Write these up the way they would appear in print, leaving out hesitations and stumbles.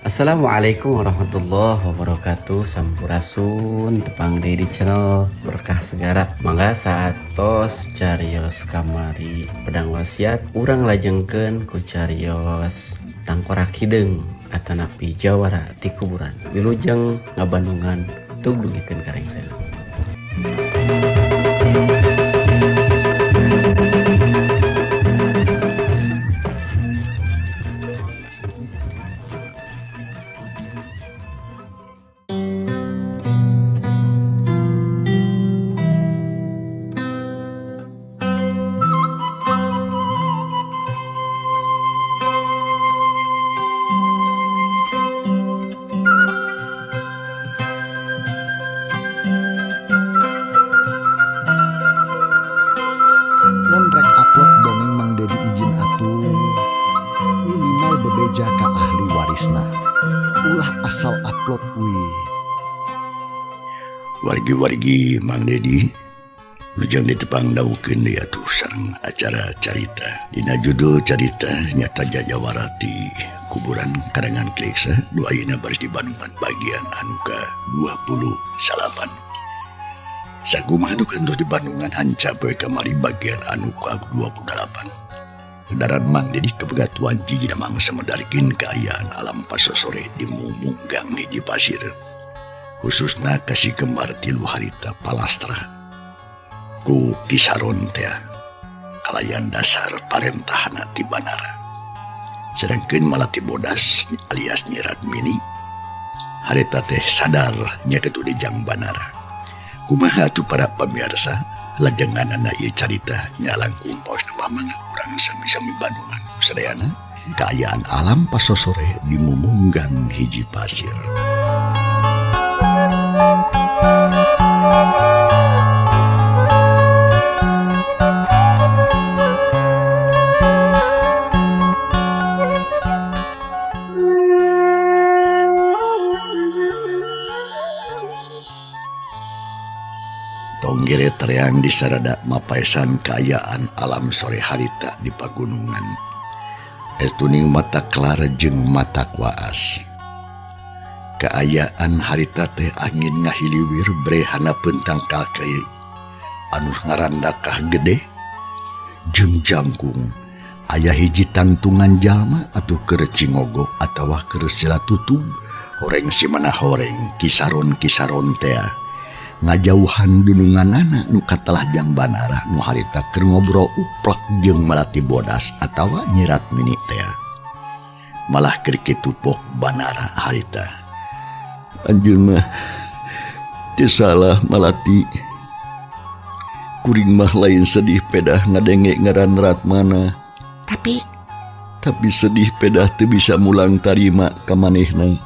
Assalamualaikum warahmatullahi wabarakatuh. Sampurasun, tepang deui di channel Berkah Segara. Mangga saatos carios kamari pedang wasiat, urang lajengkeun ku carios tangkorak hideung atanapi jawara ti kuburan. Wilujeng ngabandungan, tug dugikeun ka rengsena. Mun rek upload dongeng Mang Dedi izin atuh, minimal bebeja ka ahli warisna, ulah asal upload wih. Wargi-wargi Mang Dedi, lujang ditepang dawuhkeun deui atuh sareng acara carita. Dina judul carita nyata Jajawara ti kuburan karangan Kliksa nu ayeuna baris di Bandungan bagian anu ka-29. Sakumaha nu kantos di Bandungan hanca poe kamari bagian anu ka-28. Kendaraan Mang Dedi kepegatuan jigina mangsa medalikeun kaayaan alam pasosore di munggang hiji pasir. Khususna kasih kembar tilu harita palastra ku Kisaron teh kalayan dasar parentahna ti Banara. Sedangkan Malati Bodas alias Nyi Ratmini harita teh sadar nya kitu dijang Banara. Kumaha atuh para pamirsa lajenganana ieu carita nya langkung paos mah mangga urang sami-sami Bandungan sadayana kaayaan alam pasosore di mumunggang hiji pasir. Tonggere tereang di sarada mapaesan kaayaan alam sore harita di pagunungan. Estuning mata kelar jeung mata kuaas. Kaayaan harita teh angin ngahiliwir brehana pentangkal kai anu ngarandakah gede jeung jangkung. Aya hiji tangtungan jalma atuh keur cingogok atawa keur sila tutug horeng simana horeng kisaron-kisaron tea. Ngajauhan dununganana nu katelah jang Banara nu harita keur ngobrol uplek jeung Malati Bodas atawa Nyi Ratmini tea. Malah keur kitu pok Banara harita. Anjeun mah teu salah Malati. Kuring mah lain sedih pedah ngadenge ngaran Ratmana. Tapi sedih pedah teu bisa mulang tarima ka manehna.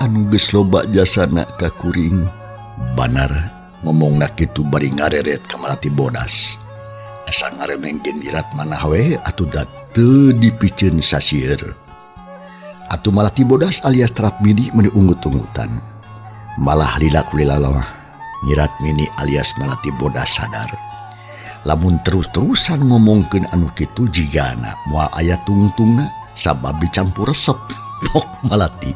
Anu geus loba jasana ka kuring. Banara ngomongna kitu bari ngareret ka Malati Bodas. Asa ngareneng jeung Nyi Ratmana we atuh da teu dipiceun sasieur. Atuh Malati Bodas alias Ratmini meuni unggut-unggutan. Malah lila kulila mah Nyi Ratmini alias Malati Bodas sadar. Lamun terus-terusan ngomongkeun anu kitu jigana moal aya tungtungna sabab dicampur resep. Pok Malati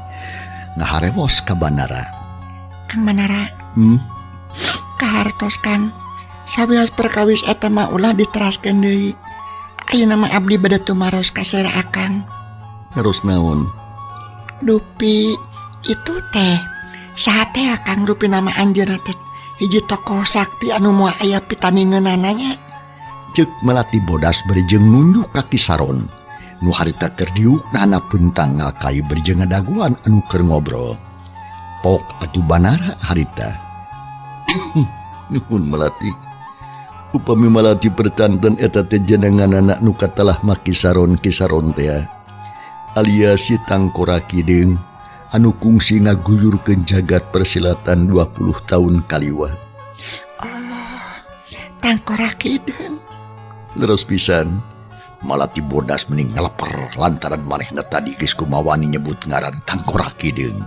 ngaharewos ka Banara. Kang Banara. Kahartos Kang. Sawios perkawis eta mah ulah diteraskeun deui. Ayeuna mah abdi bade tumaros ka sera akang. Terus naon? Dupi itu teh saha teh Akang dupi nama anjeunna teh hiji tokoh sakti anu moal aya pitaningeunana nya. Ceuk Malati Bodas bari jeung nunjuk ka Kisaron. Nu harita keur diukna na pentang ngakayu bari jeung ngadaguan anu keur ngobrol. Pok atuh Banara harita. Nuhun Malati. Upami Malati percanten eta teh jenenganana nu katelah mah Kisaron-kisaron teh. Alias si Tangkora Kideung anu kungsi ngaguyurkeun jagat persilatan 20 tahun kaliwat. Oh, Tangkora Kideung. Leres pisan. Malati Bodas mending ngeleper lantaran manehna tadi geus kumawani nyebut ngaran Tangkora Kideung.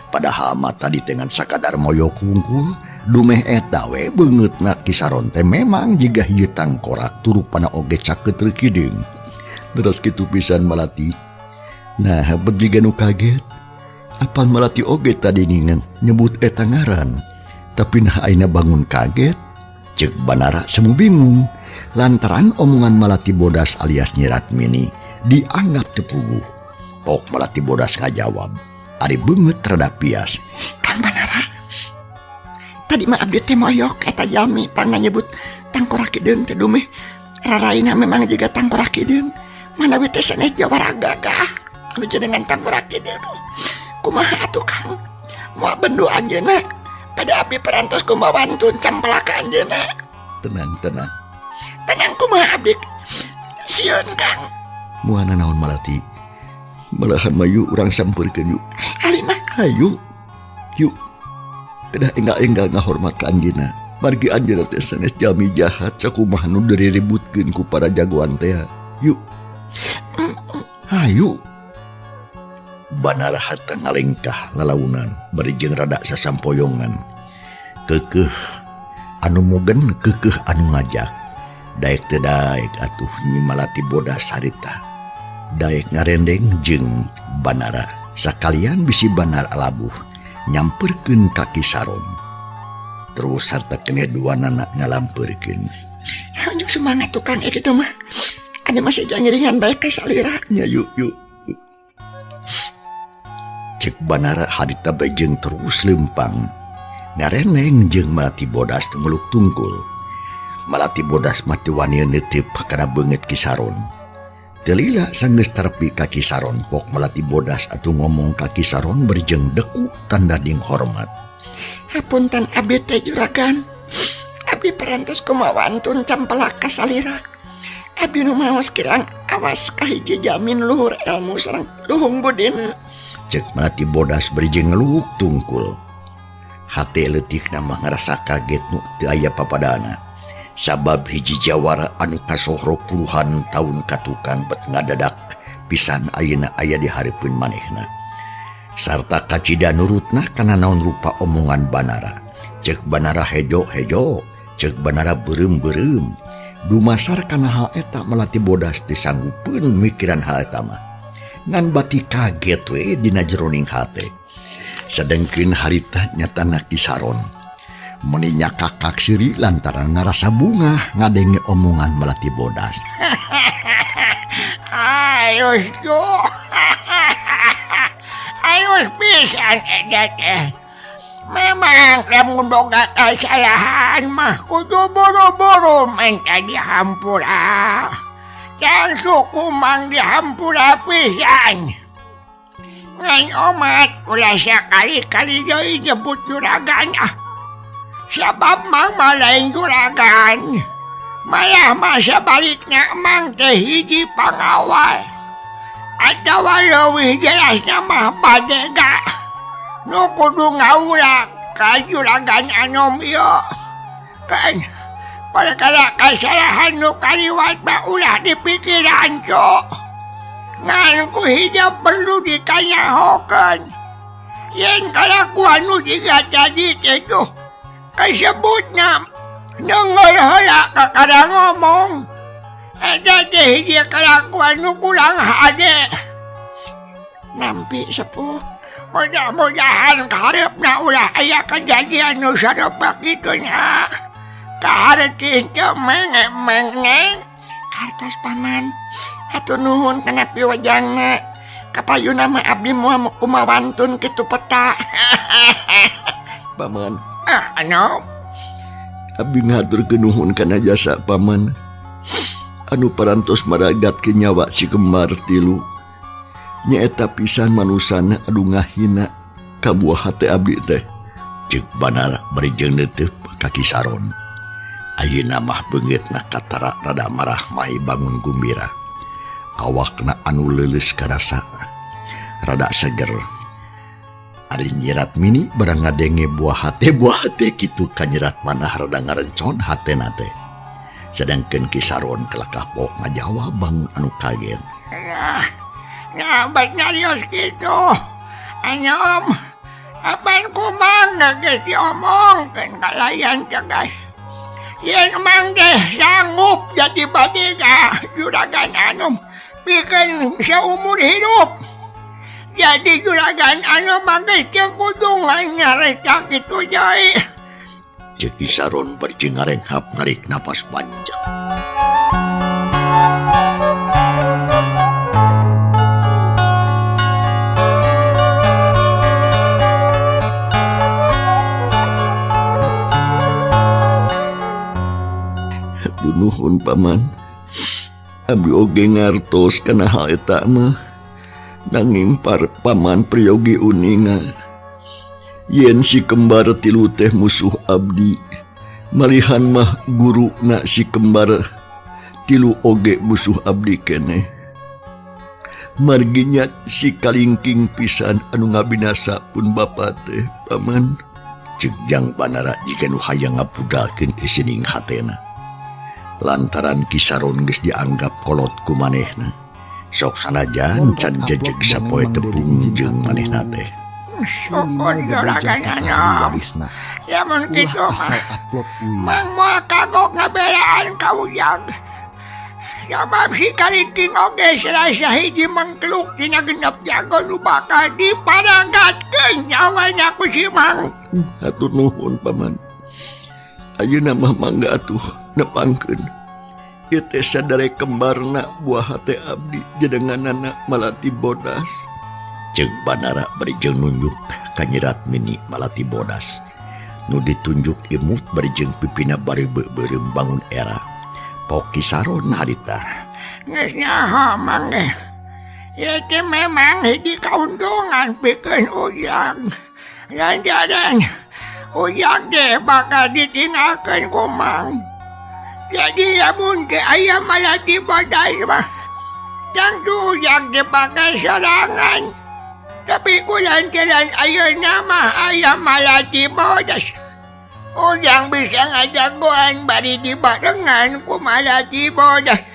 Padahal mah tadi dengan sakadar moyok wungkul dumeh eta we beungeutna Kisaron teh memang jiga ieu tangkorak turupana oge caket reukideung. Leres kitu pisan Malati. Nah bet jiga nu kaget. Apan Malati oge tadi ningan nyebut eta ngaran. Tapi nah ayeuna bangun kaget. Cek Banara semu bingung lantaran omongan Malati Bodas alias Nyi Ratmini dianggap teu puguh. Pok Malati Bodas ngajawab, ari beungeut rada pias. Kang Banara, tadi mah abdi teh moyok eta jalmi pangna nyebut Tangkorak Hideung teh dumeh raraina memang juga Tangkorak Hideung. Manawi teh sanes jawara gagah anu jenengan Tangkorak Hideung. Kumaha atuh Kang? Moal bendu anjeunna. Pada abdi perantos kumawantun campelak ka anjeunna. Tenang, tenang. Tenang kumaha abdi? Sieun Kang. Moal nanaon Malati. Malahan mayu urang sampeurkeun yuk. Ali mah. Hayu. Yuk. Kedah enggal-enggal ngahormat ka anjeunna. Margi anjeunna teh sanes jalmi jahat sakumaha nu diriributkeun ku para jagoan teh. Yuk. Hayu. Banara harta ngalengkah lalaunan bari jeung rada sasampoyongan. Keukeuh anu mugen keukeuh anu ngajak. Daek teu daek atuh Nyi Malati Bodas harita. Daek ngarendeng jeung Banara. Sakalian bisi Banara labuh nyamperkeun ka Ki Saron. Terus sarta kene duanana ngalampeurkeun. Hayu semangat tukang kitu mah. Ada masih jangiringan bae ka salira. Nya yuk yuk. Cek Banara harita bejeng terus lempang. Ngareneng jeung Malati Bodas teu meluk tungkul. Malati Bodas mah teu wani neuteup kana beungeut Ki Saron. Teu lila sanggeus terepi ka Ki Saron pok Malati Bodas atuh ngomong ka Ki Saron berjeng deku tanda ding hormat. Hapunten abdi teh juragan. Abdi parantos kumawantun campelak ka salira. Abdi nu maos kirang awas ka hiji jalmin luhur ilmu sareng luhung budina. Cek Malati Bodas berjeng ngeluk tungkul. Hate leutikna mah ngarasa kaget nu teu aya papadana. Sabab hiji jawara anu kasohro puluhan tahun katukan bet ngadadak pisan ayeuna aya di hareupeun manehna. Sarta kacida nurutna kana naon rupa omongan Banara. Cek Banara hejo-hejo, cek Banara beureum-beureum. Dumasar kana hal eta Malati Bodas teu sanggupeun mikiran hal eta mah. Ngan bati kaget we dina jeroning hate. Sadengkeun harita nyatana Ki Saron. Meuni nyakakak seuri lantaran ngarasa bungah ngadenge omongan Malati Bodas. Ayo jo. Ayo pisan eta teh. Memang lamun boga kasalahan mah kudu buru-buru minta dihampura. Jangan suku mang dihampura pisan. Ngan omat ulah sakali-kali deui nyebut juragan ah. Sabab mang mah lain juragan. Malah masa balikna mang teh hiji pangawal. Atawa leuwih jelasna mah badega. Nu kudu ngawula ka juragan anom ieu. Kan perkara kasalahan nu kaliwat mah ulah dipikiran cok. Ngan ku hijab perlu dikanyahokeun. Yen kalakuan nu jiga tadi teh tuh kasebutna nenggel heula kakara ngomong. Eta teh hiji kalakuan nu kurang hade. Nampi sepuh. Mudah-mudahan kaharepna ulah aya kejadian nu sarupa kitu nya. Kahareuti teu menge-menge. Kartos paman. Hatur nuhun kana piwajangna. Kapayuna mah abdi moal kumawantun kitu peta. Paman. Ah, anu. Abdi ngaturkeun nuhun kana jasa paman. Anu parantos maragatkeun nyawa si kembar tilu. Nyaeta pisan manusana anu ngahina ka buah hate abdi teh. Ceuk Banara bari jeung neuteup ka Ki Saron. Ayeuna mah beungeutna katara rada marah mai bangun gumbira. Awakna anu leuleus karasa rada seger. Ari Nyi Ratmini barang ngadenge buah hate kitu kanyerat manah rada ngarencon hatena teh. Sedangkeun Ki Saron kelakah pok ngajawab bangun anu kaget. Nah, bet nyarios kitu. Anyom, apan kumang geus diomongkeun kalayan tegas. Yen mang teh sanggup jadi badega juragan anom pikeun saumur hidup. Jadi juragan anu mah geus teu kudu nyarita kitu deui. Cek Ki Saron bari jeung ngarenghap narik napas panjang. Hatur nuhun paman. Abdi oge ngartos kana hal eta mah. Nanging par paman priyogi uninga. Yen si kembar tilu teh musuh abdi, malihan mah guru na si kembar tilu oge musuh abdi keneh. Marginya si kalingking pisan anu ngabinasa pun bapa teh paman. Cek Jang Banara jiga nu hayang ngapudalkeun isining hatena. Lantaran Ki Saron geus dianggap kolot ku manehna. Sok sanajan can jejeg sapoe tepung jeung manehna teh. Syukur juragan anu. Lamun kitu mah Mang moal kagok ngabelaan ka Ujang. Sabab si kalingking oge serasa hiji mangkluk dina genep jago nu bakal diparagatkeun nyawana ku si Mang. Hatur nuhun paman. Ayeuna mah mangga atuh nepangkeun. Ieu teh sadare kembarna buah hate abdi jedenganana Malati Bodas. Ceuk Banara bari jeung nunjuk ka Nyi Ratmini Malati Bodas. Nu ditunjuk imut bari jeung pipina bari beureum bangun era. Pok Ki Saron harita. Geus nyaho Mang ge. Ieu teh memang hiji kauntungan pikeun Ujang. Lantaran Ujang teh bakal ditinggalkeun ku Mang. Jadi lamun teu aya Malati Bodas mah tangtu Ujang teh bakal sorangan. Tapi kulantaran ayeuna mah aya Malati Bodas. Ujang bisa ngajagoan bari dibarengan ku Malati Bodas.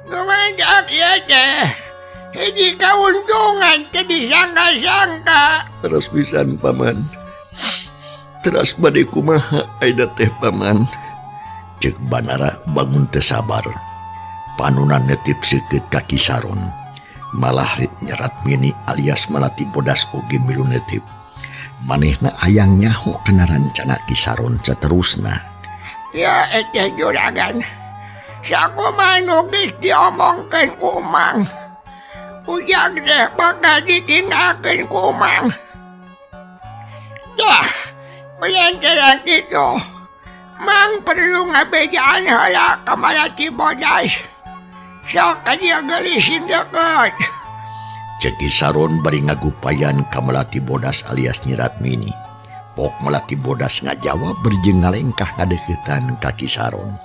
Gumandak ieu teh hiji kauntungan teu disangka-sangka. Teras pisan paman. Teras bade kumaha aida teh paman. Cek Banara bangun teu sabar. Panunan netip seukeut ka Ki Saron. Malah Nyi Ratmini alias Malati Bodas oge milu netip. Manehna hayang nyaho kana rancana Ki Saron saterusna. Ya eteh juragan. Sakumaha nu geus diomongkeun ku Mang. Ujang teh bakal ditinggalkeun ku Mang. Dah, kulantaran kitu. Mang perlu ngabejaan heula ka Malati Bodas. Sok ka dieu geulis sing deukeut. Cek Ki Saron bari ngagupayan ka Malati Bodas alias Nyi Ratmini. Pok Malati Bodas ngajawab bari jeung ngalengkah ngadeuketan ka Ki Saron.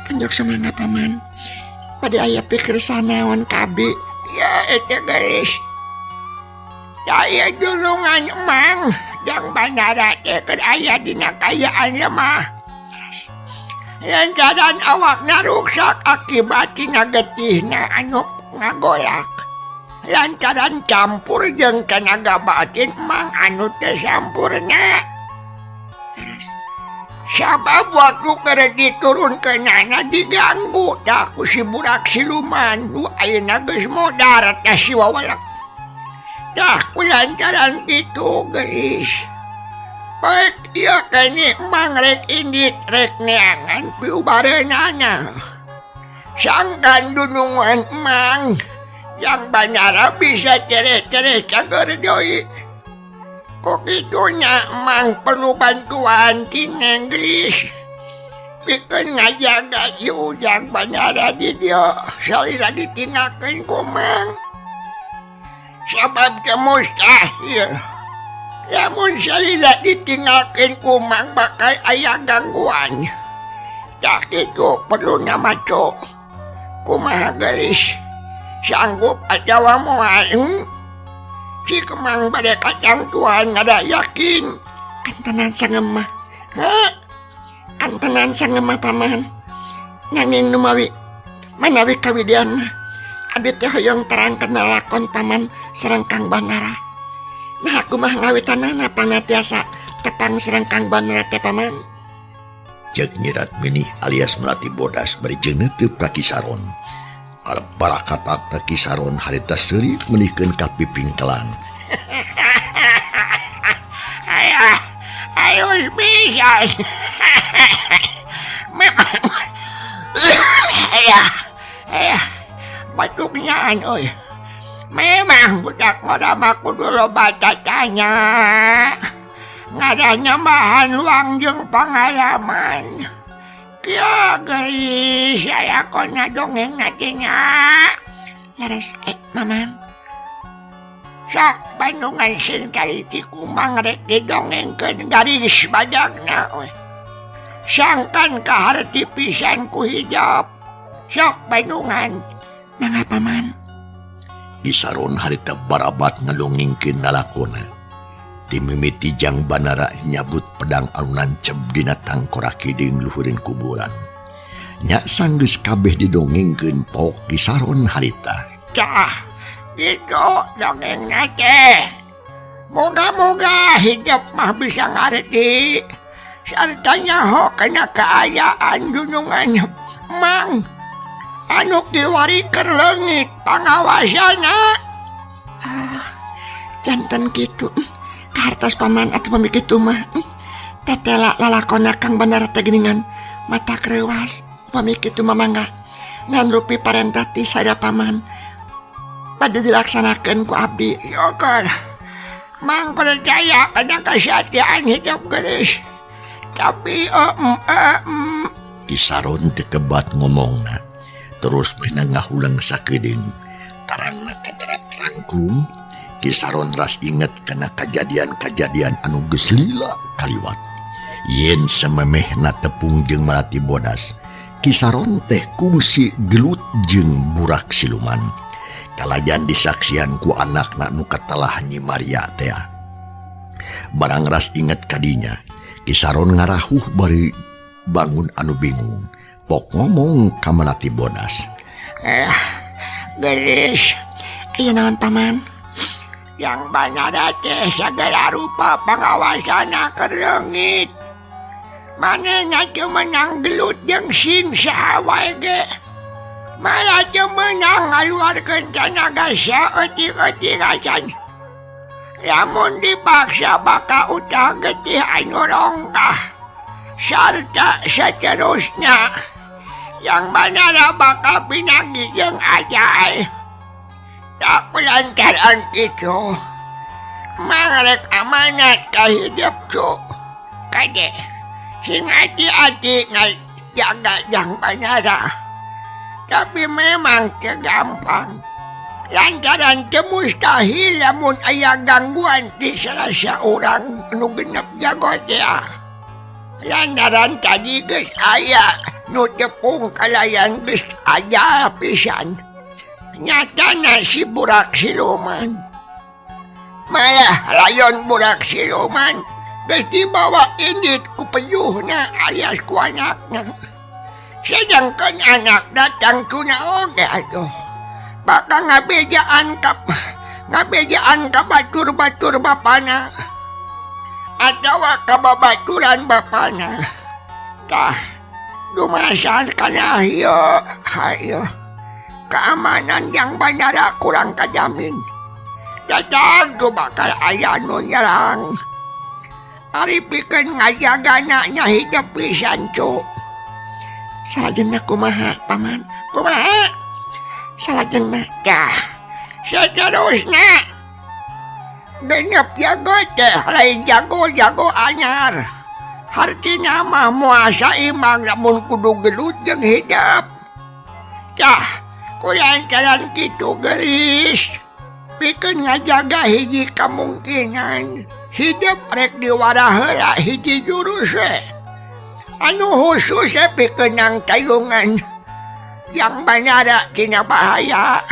Anjok samana paman. Bade aya pikir sanaon ka abdi. Ya eta geulis. Daya julungan Mang Jang Banara teh keur aya dina kaayaan lemah. Lantaran awakna ruksak akibat tina getihna anu ngagolak. Lantaran campur jeung tenaga batin Mang anu teu sampurna. Sabab waktu keur diturunkeunana diganggu tah ku si budak siluman nu ayeuna geus modar tah si wawalak. Tah kulantaran kitu geulis. Baik ieu keneh Mang rek indit rek neangan piubareunana. Sangkan dunungan Mang Jang Banara bisa cereh-cereh cager deui. Kok kitunya Mang perlu bantuan ti Neng Gelis. Pikeun ngajaga si Ujang Banara di dieu salira ditinggalkeun ku Mang. Sabab teu mustahil. Lamun salila ditinggalkeun ku Mang bakal aya gangguan. Tah kitu perluna maco. Kumaha geulis? Sanggup atawa moal? Si Kemang bade kacangtuan ngada yakin. Kantenan sangemah. Hah? Kantenan sangemah paman. Nanging numawi manawi kawidian mah abdi teh hoyong terang kana lakon paman sareng Kang Banara. Nah aku mah ngawitanana panatiasa tepang sareng Kang Banara teh paman. Cek Nyi Ratmini alias Melati Bodas bari jeung neuteub ka Ki Saron. Barakatak Ki Saron harita seuri meunikeun ka pipingkelan. Ayah, ayo bisa. Memang ayah, ayah, batuknya euy. Memang budak ngora mah kudu loba tatanya. Ngarah nyambahan luang jeung pangalaman. Kieu geulis aya kona dongeng nya. Leres Mamang. Sok Bandungan sing kaliti kumang rek didongengkeun garis badagna we. Sangkan kaharti pisan ku hijab. Sok Bandungan. Mangga Paman. Ki Saron harita barabat ngadongengkeun lalakona. Timimiti Jang Banara nyabut pedang anu nancep dina tangkorak hideung luhureun kuburan. Nya sanggeus kabeh didongengkeun pok Ki Saron harita. Cah, gitu dongengna teh. Moga-moga hidup mah bisa ngarti. Sarta nyaho kana kaayaan dunungan Mang. Anu kiwari keur leungit pangawasana. Ah, janten kitu. Kahartos Paman atuh pami kitu mah. Tetela lalakona Kang Bandara teh geuningan mata kreuwas. Upami kitu mah mangga ngan rupi parentah ti sada Paman. Bade dilaksanakeun ku abdi. Syukur. Mang percaya kana kesatiaan hidup geulis. Tapi Ki Saron teu kebat ngomongna. Terus mehna ngahuleng sakedeung. Tarangna katerap rangkung. Ki Saron ras inget kana kajadian-kajadian anu geus lila kaliwat. Yen samemehna tepung jeung Malati Bodas, Ki Saron teh kungsi gelut jeung burak siluman. Kalajan disaksian ku anakna nu katelah Nyi Maria tea. Barang ras inget kadinya, Ki Saron ngarahuh bari bangun anu bingung. Pok ngomong ka Malati Bodas. Gelis. Aya naon Paman? Yang Banara teh segala rupa pangawasana keur leungit. Manehna teu meunang gelut jeung sing saha wae ge. Malah teu meunang ngaluarkeun tanaga saeutik-eutik acan. Lamun dipaksa bakal utah getih anu rongkah. Sarta seterusnya. Yang Banara bakal pinagi jeung ajai. Tak pelantaran itu. Mangrek amanat ka hidup cu. Kade, sing hati-hati ngajaga Jang Banara. Tapi memang kegampang. Lantaran teu mustahil lamun aya gangguan di salah saurang nu genep jago teh. Lantaran tadi geus aya nu tepung kalayan geus aya pisan. Nyatana si burak siluman. Malah layon burak siluman geus dibawa indit ku pejuhna alias ku anakna. Sedangkan anak datang tuna oge atuh. Bakal ngabejaan ka batur-batur bapana. Atawa ka babaturan bapana. Tah, dumasar kana ieu, hayo. Keamanan Yang Banara kurang kajamin. Datang tu bakal aya nu nyerang. Ari pikeun ngajagana nya hidup pisan cu. Salajengna kumaha Paman? Kumaha? Salajengna tah. Seterusna genep jago teh lain jago-jago anyar. Hartina mah moal saimbang lamun kudu gelut jeung hidup. Tah, kulantaran kitu geulis. Pikeun ngajaga hiji kamungkinan hidup rek diwarah heula hiji jurus we. Anu khusus we pikeun nang tayungan Yang Banara tina bahaya.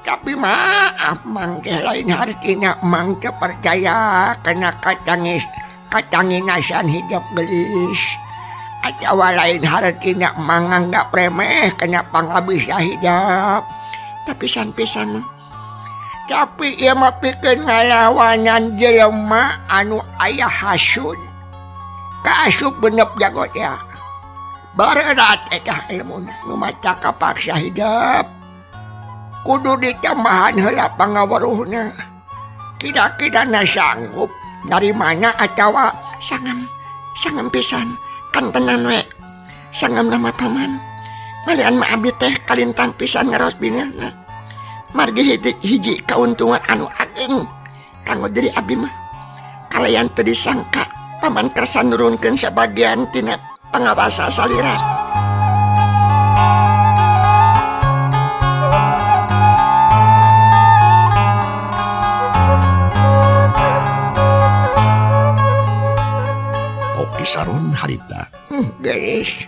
Tapi maaf Mang teh lain hartina Mang teh percaya kana katanginasan hidup geulis. Atawa lain hartina Mang nganggap remeh kana pangabisa hidup. Tapi pisan-pisan. Tapi ieu mah pikeun ngalawanan jelema anu aya hasud. Kaasup genep jago teh. Barerat eta ilmuna nu maca kapaksa hidup. Kudu ditambahan heula pangaweruhna. Kira-kira na sanggup narimana atawa sangem sangem pisan kantenan we. Sangem nama paman. Malian mah abdi teh kalintang pisan ngaros bingahna. Margi hiji, hiji kauntungan anu ageng kanggo diri abdi mah. Kalayan teu disangka paman kersa nurunkeun sabagian tina pangawasa salira. Ki Saron harita. Geus.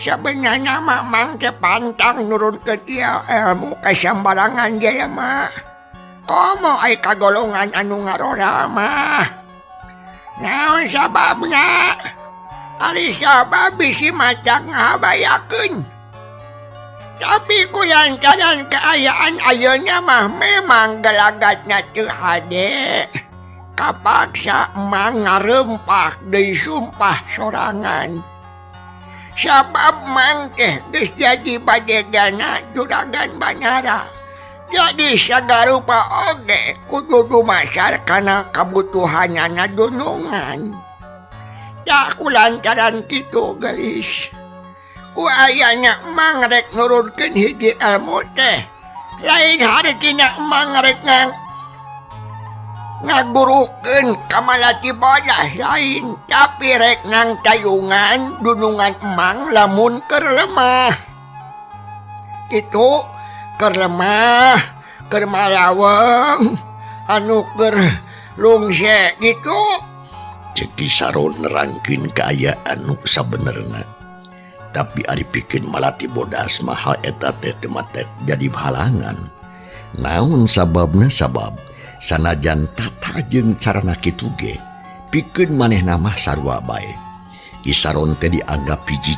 Sabenerna mah Mang teh pantang nurunkeun ieu ilmu ka sambarangan jelema. Komo ai kagolongan anu ngarora mah. Naon sababna? Ari sabab bisi matak ngahabayakeun. Tapi ku lantaran kaayaan ayeuna mah memang gelagatna teu hade. Kapaksa Mang ngarempah deui sumpah sorangan. Sabab Mang teh geus jadi badegana juragan Banara. Jadi sagarupa oge kudu dumasar kana kabutuhanana dunungan. Tah ku lantaran kitu geulis. Ku ayana Mang rek nurunkeun hiji ilmu teh. Lain hartina Mang rek ngagurukeun ka Malati Bodas lain, tapi rek nang tayungan dunungan Emang lamun keur lemah. Kitu keur lemah, keur malaweng, anu keur lungse kitu. Cek Ki Saron nerangkeun kaayaan nu sabenerna. Tapi ari pikeun Malati Bodas mah hal eta teh teu matek jadi halangan. Naon sababna sabab sanajan tata jeung carana kitu ge pikeun manehna mah sarua bae. Ki Saron teh dianggap hiji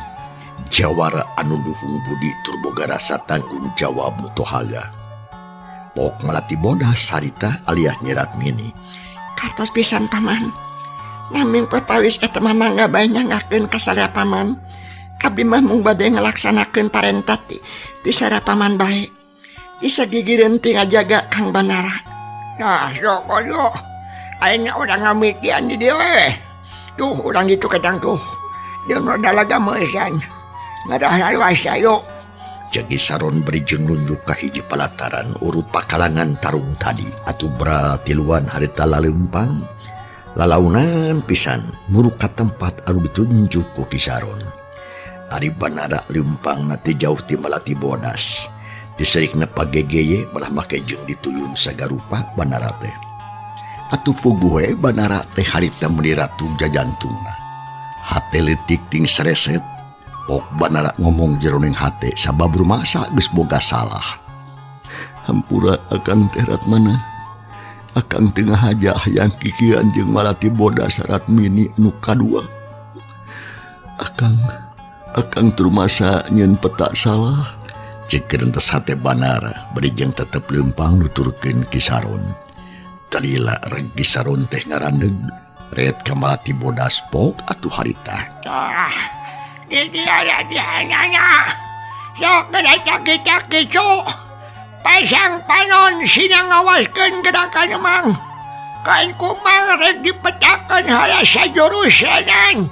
jawara anu luhung budi tur boga rasa tanggung jawab nu tohaga. Pok Malati Bodas harita alias Nyi Ratmini. Kartos pisan paman. Naming perpawis eta mah mangga bae nyanggakeun ka salira paman. Abdi mah mung bade ngalaksanakeun parentah ti sara paman bae. Bisa gigireun ti ngajaga Kang Banara. Nah, sok koyo. Ayeuna urang ngamitian di dieu we. Tuh urang ditu ketang tuh. Jeung rada laga meusan. Ngarah luas ayo. Cek Ki Saron beri jeung nunjuk ka hiji palataran urut pakalangan tarung tadi. Atuh bra tiluan harita laleumpang. Lalaunan pisan muruk ka tempat anu ditunjuk ku Ki Saron. Ari Banara leumpangna teh jauh ti Malati Bodas. Diserikna pagegeye malah make jeung dituyun sagarupa Banara teh. Atuh puguh we Banara teh harita meuni ratu jajantungna. Hate leutik ting sareset. Pok Banara ngomong jeroning hate sabab rumasa geus boga salah. Hampura akang teh Ratmana. Akang teu ngahaja hayang kikian jeung Malati Bodas Ratmini nu kadua. Akang terumasa nyeun peta salah. Cek tes hate Banara bari jeung tetep leumpang nuturkeun Ki Saron. Talila reg Ki Saron teh ngarandeg ret ka Malati Bodas pok atuh harita. Tah, di dia dihanana. Sok geura caki-caki cu. Pasang panon sina ngawaskeun gerakan Mang. Kan ku Mang rek dipetakeun hala sajurusanan.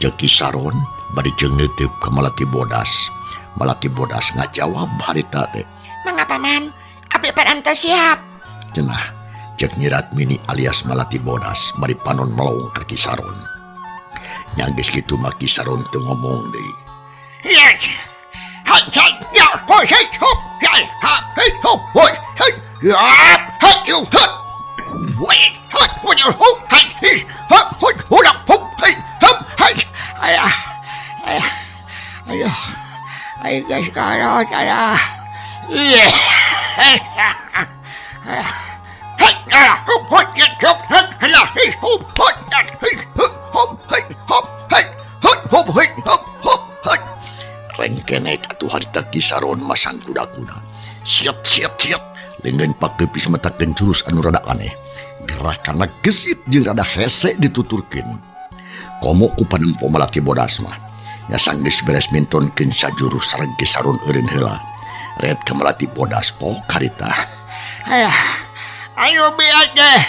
Cek Ki Saron bari jeung neuteup ka Malati Bodas. Malati Bodas ngajawab harita teh. Mangga paman, abdi parantos siap. Cenah cek Nyi Ratmini alias Malati Bodas bari panon melong ka Ki Saron. Nya geus kitu mah Ki Saron teu ngomong deui. Yes. Ha ha ya ho hey hop ya ha hey hop hoi hey ya ha yu ha. Wait ha ho yo ho hey hey ha ho ho la hop hey hop hey. Ayah ayah ayah. Ay guys karo saya. Iya. Hey ah hop hop hop hop la hey hop hop hey hop hey hop hey hop hop hey hop hop hey. Rengkenek atuh harita Ki Saron masang kuda-kuda. Siap siap siap. Leungeun pakeupis matakeun jurus anu rada aneh. Gerakanna gesit jeung rada hese dituturkeun. Komo ku panempo Malati Bodas mah. Nya sanggeus beres mintonkeun sajurus sareng Ki Saron eureun heula. Red ka Melati Bodas pok harita. Ayah, ayo biar teh.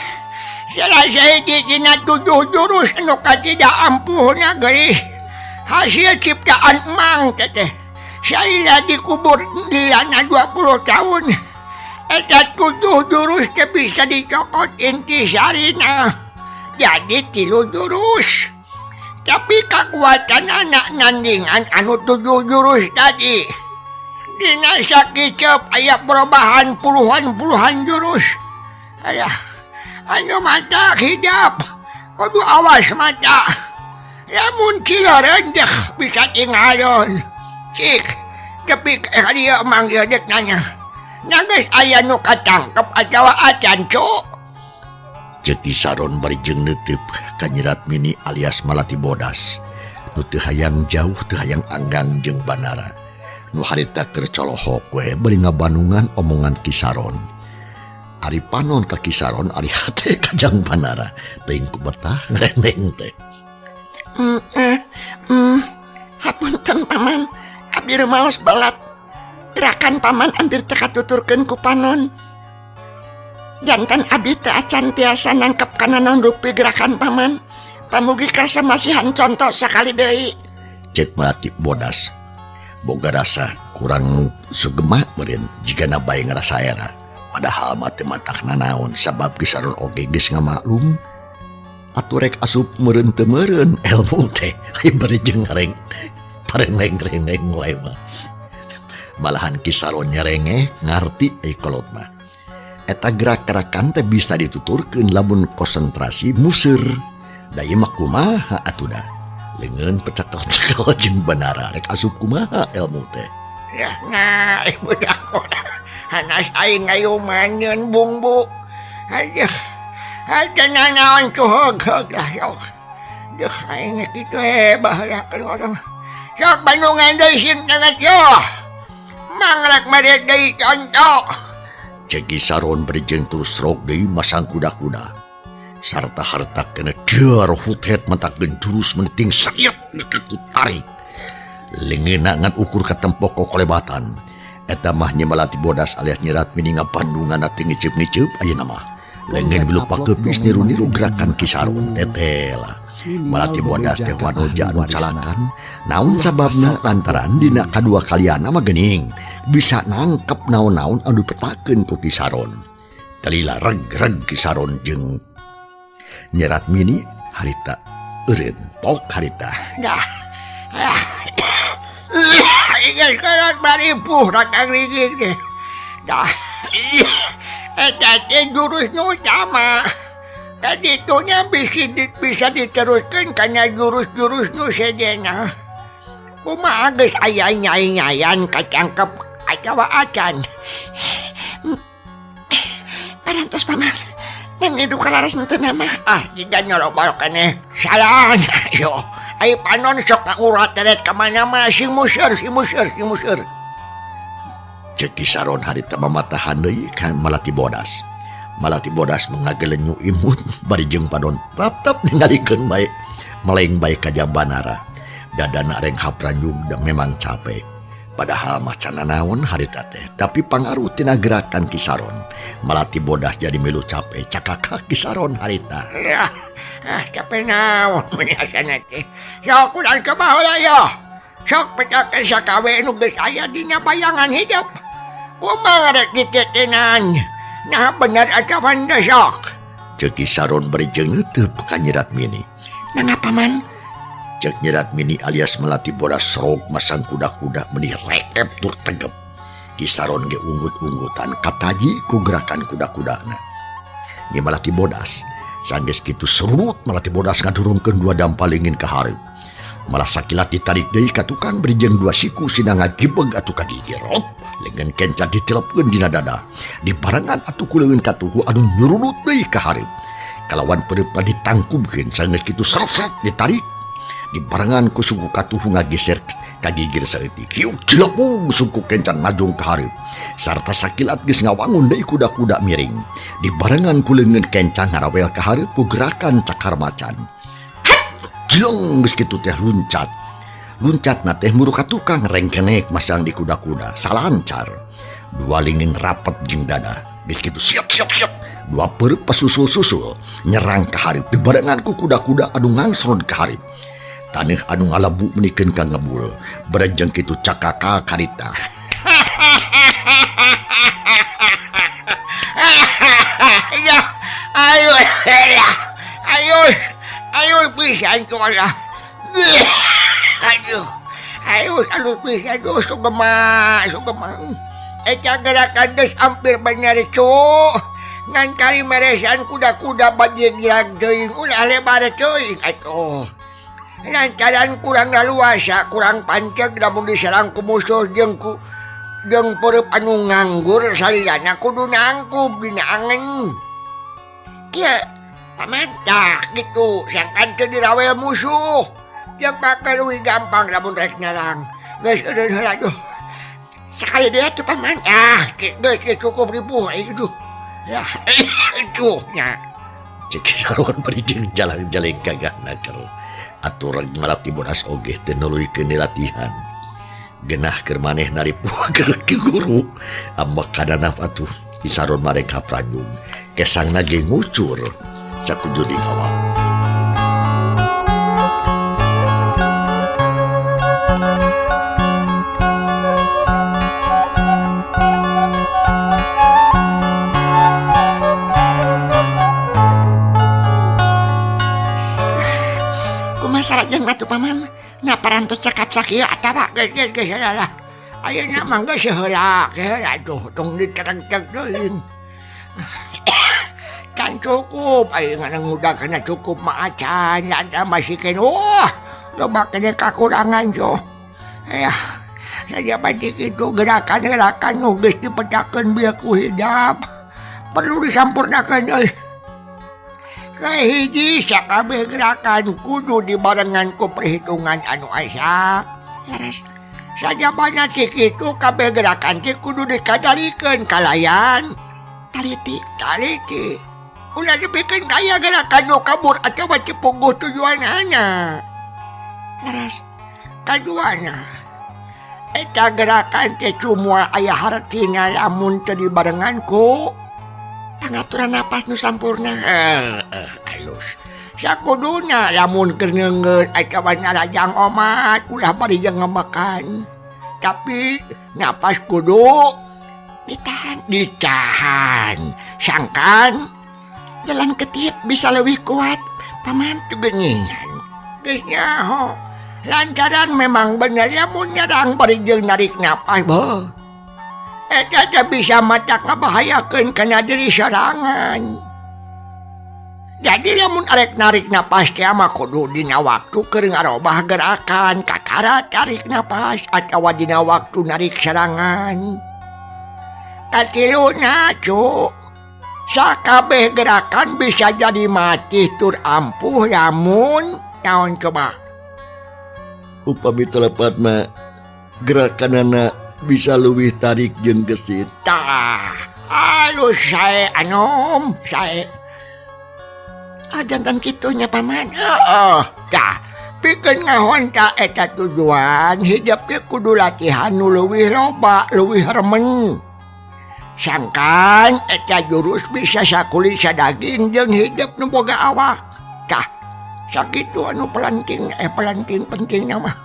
Salah sahiji dina 7 jurus anu katidak ampuhna geulis. Hasil ciptaan Mang teh. Saya dikubur di lana 20 tahun. Eta 7 jurus teh bisa dicokot inti sarina. Jadi 3 jurus. Tapi kekuatan anak nandingan anu 7 jurus tadi. Dina sakiceup aya perubahan puluhan-puluhan jurus. Ayah, anu mata hidap, kudu awas mata. Lamun cileureun deh bisa tinggalon. Cik, tepi ka dieu Mang ieu dek nanya. Nanggeus aya nu katangkep atawa acan, Cuk? Ceuk Ki Saron bari jeung neuteup ka Nyi Ratmini alias Malati Bodas. Nu teu hayang jauh teu hayang anggang jeung Banara. Nu harita keur colohok we bari ngabandungan omongan Ki Saron. Ari panon ka Ki Saron ari hate ka Jang Banara. Teuing ku betah ngerendeng teh. Hapunten paman, abdi rumaos balat. Gerakan paman hampir teu katuturkeun ku panon. Jantan abdi teu acan tiasa nangkep kana naon rupi gerakan paman. Pamugi karsa masihan contoh sakali deui. Cek Melati Bodas. Boga rasa kurang sugema meureun jigana bae ngarasa era. Padahal mah teu matakna naon sabab Ki Saron oge geus ngamaklum. Atuh rek asup meureun teu meureun ilmu teh aya bari jeung ngareng pareneng-reneng wae mah. Malahan Ki Saron nyerengeh ngarti euy kolot mah. Eta gerak-gerakan teh bisa dituturkeun lamun konsentrasi museur. Da ieu mah kumaha atuh da. Leungeun pecekel-cekel jeung Banara rek asup kumaha ilmu teh. Ya nah ibu dah. Hanas aing ngayuman nyeun bungbu. Aduh. Aduh nanaon cuheg-heug lah sok. Duh aing kitu baheula orang. Sok Bandungan deui sing tangat yo. Mangrek mere deui contoh. Ceuk Ki Saron bari jeung terus rok deui masang kuda-kuda. Sarta harta kena dar hutet mentakeun jurus meniting sayap ku tarik. Leungeunna ngan ukur katempok kokolebatan. Eta mah Nyi Melati Bodas alias Nyi Ratmini ngabandungan teu ngiceup-ngiceup ayeuna mah. Leungeun milu pakeup geus niru-niru gerakan Ki Saron tetela. Melati Bodas teh wanoja anu calakan. Naon sababna lantaran dina kadua kaliana mah geuning bisa nangkep naon-naon anu dipetakeun ku Ki Saron. Talila reg-reg Ki Saron jeung Nyi Ratmini harita eureun pok harita. Dah. Ingat karat baripuh rakang riging teh. Dah. Eta teh jurus nu utama. Kaditunya bisa diteruskan kana jurus-jurus nu sejenna. Kumaha geus aya nyai-nyayan kacangkep atawa acan. Parantos paman. Nang nidu kalaras henteu nama. Ah, jiga nyolobal keneh. Salah. Yo, ai panon sok ngurat teret ka mana-mana sing museur, sing museur, sing museur. Ceuk Ki Saron harita mamatahan deui ka Malati Bodas. Malati Bodas mengagelenyu imut bari jeung panon tetep ningalikeun bae meleng bae ka Jambanara. Dadana reng hapranjung da memang capek. Padahal mah can nanaon harita teh, tapi pangaruh tina gerakan Ki Saron. Malati Bodas jadi milu capek cakakak Ki Saron harita. Ya, capek naon mun asana teh. Sok ulah ke baheula yo. Sok petakeun sakawe nu geus aya dina bayangan hidup. Kumaha rek ditetenan? Nah bener atawa henteu sok? Ceuk Ki Saron bari jeung neuteub ka Nyi Ratmini. Nangapa paman? Ceuk Nyi Ratmini alias Melati Bodas rog masang kuda-kuda meuni rekep tur tegep. Ki Saron ge unggut-unggutan kataji ku gerakan kuda-kudana. Nyi Melati Bodas sanggeus kitu serut Melati Bodas ngadurungkeun dua dampalingin ka hareup. Malah sakilat ditarik deui ka tukang bari jeung dua siku sina ngagibeg atuh ka gigir. Rop, leungeun kenca ditilepkeun dina dada. Dibarengan atuh ku leungeun katuhu anu nyurunut deui ka hareup. Kalawan peureup ditangkubkeun sanggeus kitu seret-seret ditarik. Dibarengan ku suku katuhu ngageser ka gigir saeutik. Hiuk cilepung suku kencan najung ka hareup. Sarta sakilat geus ngawangun deui kuda-kuda miring. Dibarengan ku leungeun kenca ngarawel ka hareup ku gerakan cakar macan. Jleng geus kitu teh luncat. Luncatna teh muru ka tukang rengkenek masang di kuda-kuda salancar. Dua lingin rapet jeung dada. Geus kitu siap siap siap. Dua peureuk pasusul-susul nyerang ka hareup dibarengan ku kuda-kuda anu ngangsrod ka hareup. Taneuh anu ngalebu menikeun ka ngebul. Berejeng kitu cakaka karita. Ya, ayo, ayo, ayo pisan lah. Aduh, ayo, aduh pisan, aduh, sugema, sugema. Eta gerakan geus hampir bener cu. Ngan kali meresan kuda-kuda bade gerak teuing ulah lebar teuing atuh. Lantaran kurang laluasa, kurang panceg lamun diserang ku musuh jeung ku jeung peureub anu nganggur salilana kudu nangkub dina angen. Kieu paman tah kitu sangkan teu dirawel musuh. Jeung pake leuwih gampang lamun rek nyerang. Geus eureun heula duh. Sakali deui atuh paman. Ah, geus cukup ripuh aing duh. Ya, aduh nya. Cek Saron bari jeung jalan-jalan gagah naker. Aturan malati bodas oge teu nuluykeun latihan. Genah keur maneh naripuh keur ke guru. Ambek kadanaf atuh Isaron marek pranjung. Kesangna ge ngucur sakujuring awak. Kumaha sarajeng atuh paman? Na parantos cakap sakieu atawa geus geus geus lah. Ayeuna mah geus heula, heula tuh tong diterengteg teuing. Can cukup, ayeuna ngudag kana cukup mah acan, ada masih keneh. Wah, loba keneh kakurangan jo. Ya, saja pati kitu gerakan-gerakan nu geus dipetakeun bieu ku hidap. Perlu disampurnakeun euy. Kahiji sakabeh gerakan kudu dibarengan ku perhitungan anu asak. Leres. Sajabana ti kitu kabeh gerakan teh kudu dikadalikeun kalayan taliti. Taliti. Ulah dipikeun kaya gerakan nu kabur atawa teu puguh tujuanana. Leres. Kaduana, eta gerakan teh cuma aya hartina lamun teu dibarengan ku pangaturan napas nu sampurna. Alus. Sakuduna lamun keur neungeut atawa narajang omat ulah bari jeung ngemekan. Tapi napas kudu ditahan. Ditahan. Sangkan jalan ketip bisa leuwih kuat paman. Geningan. Geus nyaho. Lantaran memang bener lamun nyerang bari jeung narik napas beuh. Eta teh bisa matak ngabahayakeun kana diri sorangan. Jadi lamun arek narik napas teh mah kudu dina waktu keur ngarobah gerakan kakara tarik napas atawa dina waktu narik serangan. Katiluna cu, sakabeh gerakan bisa jadi mati tur ampuh lamun naon coba. Upami telepat mah gerakanana bisa leuwih tarik jeung gesit. Tah, halus sae anom, sae. Ah, jantan kitunya paman. Heeh, tah, pikeun ngahonta eta tujuan hidup teh kudu latihan nu leuwih loba, leuwih remen. Sangkan eta jurus bisa sakuli sadaging jeung hidup nu boga awak. Tah, sakitu anu pelanting pelanting pentingna mah.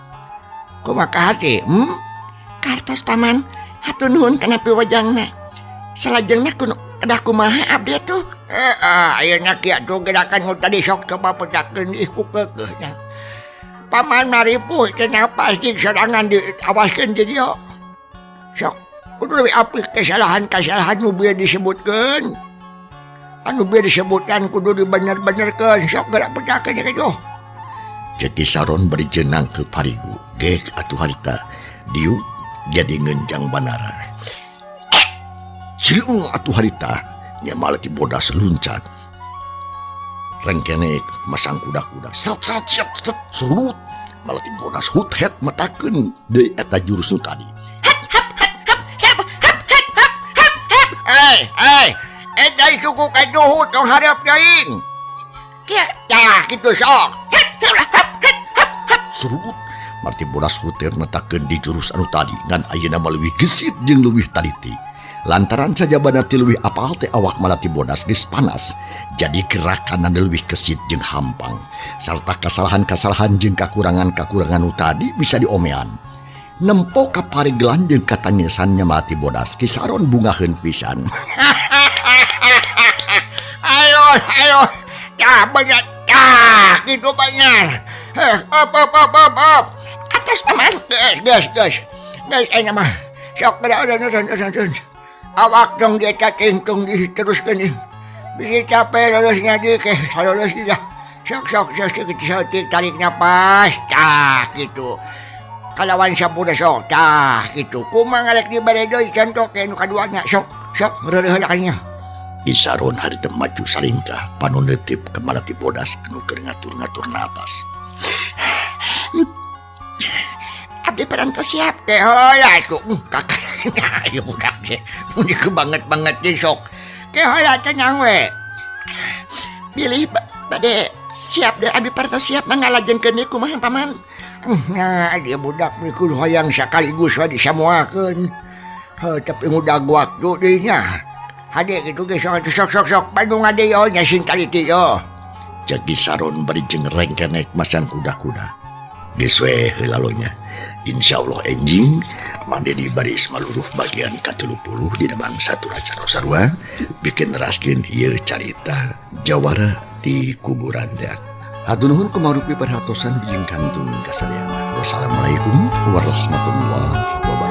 Kumaha hati? Kartos paman, hatur nuhun kana piwajangna. Salajengna kudu kedah kumaha abdi tuh? Ayeuna kieu atuh gerakan nu tadi sok coba petakeun ih ku keukeuhna. Paman maripuh teh napas jeung sorangan diawaskeun di dieu. Sok kudu leuwih apik kesalahan-kesalahan nu bieu disebutkeun. Anu bieu disebutan kudu dibener-benerkeun. Sok gerak petakeun kitu. Cek Ki Saron bari jenang ke parigu. Gek atuh harita diuk jadi ngenjang banara. Ciung atuh harita nya malati bodas luncat. Rengkenek masang kuda-kuda. Seret seret siap set surut. Malati bodas hut het matakeun deui eta jurus nu tadi. Hei, hei, eta suku kaduhu tong hareup teuing. Kieu tah kitu sok. Surut. Marti bodas huter matakeun di jurus anu tadi ngan ayeuna mah leuwih gesit jeung leuwih taliti. Lantaran sajabana ti leuwih apal teh awak Malati Bodas geus panas, jadi gerakanna leuwih kesit jeung hampang sarta kasalahan-kasalahan jeung kakurangan-kakurangan nu tadi bisa diomean. Nempo kaparigelan jeung katangisannya Malati Bodas Ki Saron bungaheun pisan. Ayo, ayo. Tah bener. Tah, gitu bener. Op, op, op, op, op. Atos, Paman. Geus, geus, geus. Geus ayeuna mah. Sok geura urun, urun, urun, urun. Awak dong dia tingtung diteruskeun. Bisi capek lulusnya di ke salulus dah. Sok sok sok sok sok tarik napas. Tah gitu. Kalawan sampurna sok tah gitu. Kumaha ngalek dibere deui contoh ke nu kaduana sok sok reureuh heula nya. Ki Saron harita maju salingkah panon neuteup ka Malati Bodas anu keur ngatur-ngatur napas. Abdi parantos siap. Teh heula tuh kakak ayo budak teh mun kebanget-banget teh sok. Teh heula tenang we. Bilih bade siap deh abdi parantos siap mangalajengkeun ieu kumaha Paman. Nah, dia budak mikul hoyang sekaligus we disamuakeun. Heuh, tapi ngudag waktu deui nya. Hade kitu ge sok sok sok sok Bandung ade yo nya sing taliti yo. Cek Ki Saron bari jeung rengkenek masang kuda-kuda. Geus we heula lo nya. Insyaallah enjing Mang Dedi baris maluruh bagian ka-30 dina bangsa Turacara Sarua bikin neraskeun ieu carita jawara di kuburan teh. Hatur nuhun kumarupi perhatosan jeung kantun kasadayana. Wassalamualaikum warahmatullahi wabarakatuh.